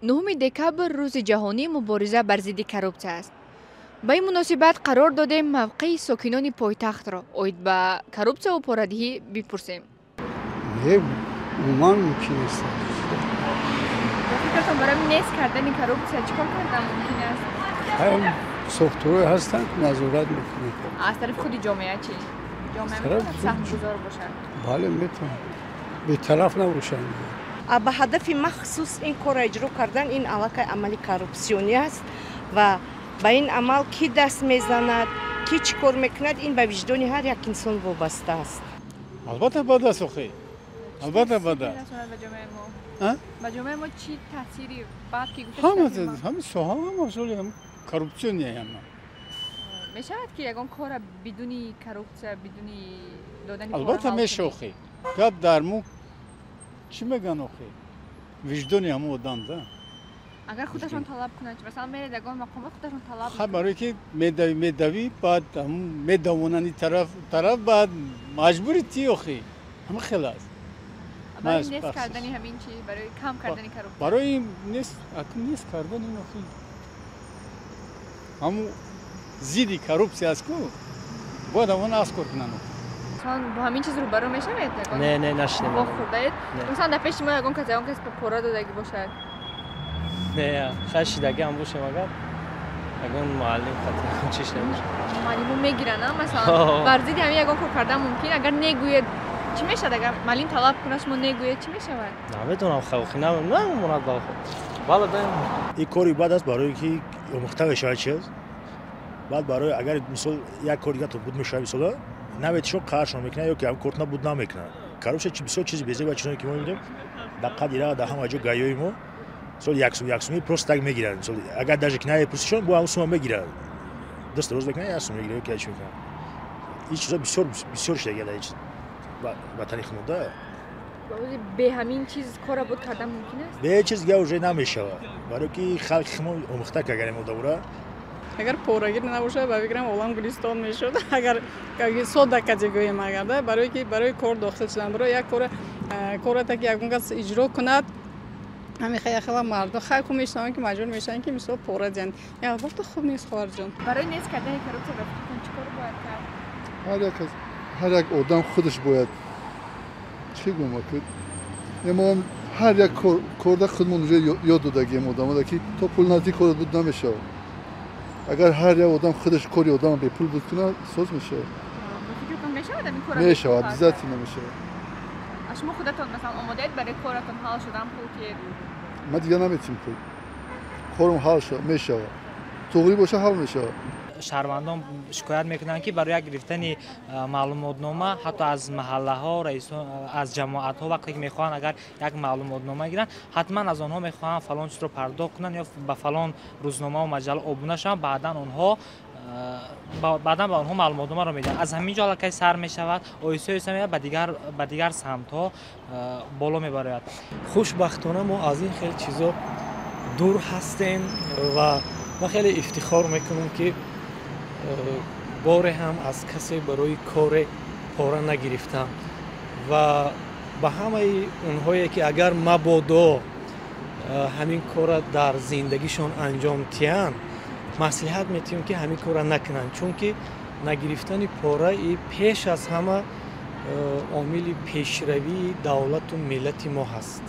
9 декабр рӯзи ҷаҳонии мубориза бар зидди коррупсия аст. Ба ин муносибат қарор додем мавқеи сокинони пойтахтро оид ба коррупсияву порадиҳӣ бипурсем. Не, умуман мумкин нест. Ба фикратон, барои нест кардани коррупсия чӣ кор кардан мумкин аст? Сохторҳое ҳастанд, ки назорат мекунанд. Аз тарафи худи ҷомеа чӣ? Ҷомеа метавонад саҳмгузор бошад? Бале, метавонад, бетараф набошанд. Ба ҳадафи махсус ин корро иҷро кардан, ин аллакай амали коррупсионӣ аст ва ба ин амал кӣ даст мезанад, кӣ чӣ кор мекунад, ин ба виҷдони ҳар як инсон вобаста аст. Албатта, бад аст, охи, албатта, бад аст. Ба ҷомеаи мо чӣ таъсири бад ки гуфта? Ҳама соҳа, ҳама коррупсиония, ҳама. Мешавад, ки ягон кора бидуни коррупсия, бидуни додани? Албатта, меша, охи. Гап дар мо чӣ меган, охи, виҷдони ҳамон одам да. Агар худашон талаб кунанд, масалан, меред ягон мақомот, худашон талаб? Ха, барое ки медавӣ, медавӣ, баъд медавонани тараф тараф, баъд маҷбури ти, охи, ҳама хел аст. Барои нест кардани ҳамин чи, барои кам кардани коррупсия? Барои нест, акн нест кардани ин, охи, ҳамун зидди коррупсия аст ку, бояд ҳамон аз кор кунанд. Масалан, бо ҳамин чиз рӯбарӯ мешавед? Не, не, нашинем. Вохӯрдаед? Масалан, дар пеши мо ягон кас, ягон кас пора додагӣ бошад? Не, хай, шидагиам бошем, агар ягон муаллим хати чиш набошад. Муаллимо мегиранд, масалан, бар зидди ҳамин ягон кор кардан мумкин? Агар негӯед, чӣ мешавад? Агар муаллим талаб кунад, шумо негӯед, чӣ мешавад? Намедонам, хавхи намемонад ба бала. Ин кори бад аст, барое ки омӯхта мешавад чиз. Баъд барои агар, мисол, як кор дига буд мешавад, мисол, наветишон қаршон мекунад ё ки ҳам кортона буд намекунад. Коррупсия бисёр чизи безеба, чизе ки мо мебинем дар қадди ра, дар ҳама ҷо ГАИ-ёи мо, мисол, 1 сум, 1 сумӣ просто так мегиранд. Мисол, агар даже ки напурсишон, бо ҳамн сума мегиранд, даст роз мекунад, 1 сум мегирад ё ки чӣ мекунад. Ин чизо бисёр бисёр шудагия дар ватани худмон да. Бе ҳамин чиз кора буд кардан мумкин аст? Бе чиз дига уже намешавад, барое ки халқи худмон омӯхта карганем одамора. Агар порагир набошад, ба фикрам, олам гулистон мешуд. Агар содда каде гӯем, агар да, барое ки барои кор дохил шудан, барои як кора, кората ки ягон кас иҷро кунад, ҳамин хела мардум хайку мешунаванд, ки маҷбур мешаванд, ки мисол, пора диҳанд. Албатта, хуб нест, хоҳарҷон. Барои нест кардани коррупсия, ба фикртон, чӣ кор бояд кард? Ҳар як, ҳар як одам худаш бояд, чӣ гӯм, мо ҳар як корда худмон уже ёд додагием одамода, ки то пул надиҳӣ, корот буд намешавад. Агар ҳар як одам худаш кори одама бепул буд кунад, соз мешавад. Мешавад, обязательно мешавад. Шумо худатон, масалан, омодаед барои коратон ҳал шудан пул тиед? Ман дигар наметим пул, корум ҳал мешавад, туғрӣ боша, ҳал мешавад. Шаҳрвандон шикоят мекунанд, ки барои як гирифтани маълумотнома, ҳатто аз маҳаллаҳо, аз ҷамоатҳо, вақте ки мехоҳанд агар як маълумотнома гиранд, ҳатман аз онҳо мехоҳанд фалон чизро пардохт кунанд ё ба фалон рӯзномаву маҷалла обуна шаванд, баъдан онҳо, баъдан ба онҳо маълумотномаро медиҳанд. Аз ҳамин ҷо аллакай сар мешавад, оҳиста оҳиста ба дигар самтҳо боло мебарояд. Хушбахтона, мо аз ин хел чизо дур ҳастем ва ман хеле ифтихор мекунам, ки боре ҳам аз касе барои коре пора нагирифтам ва ба ҳамаи онҳое, ки агар мабодо ҳамин корра дар зиндагишон анҷом тиҳанд, маслиҳат метиҳем, ки ҳамин корра накунанд, чунки нагирифтани пора и пеш аз ҳама омили пешравии давлату миллати мо ҳаст.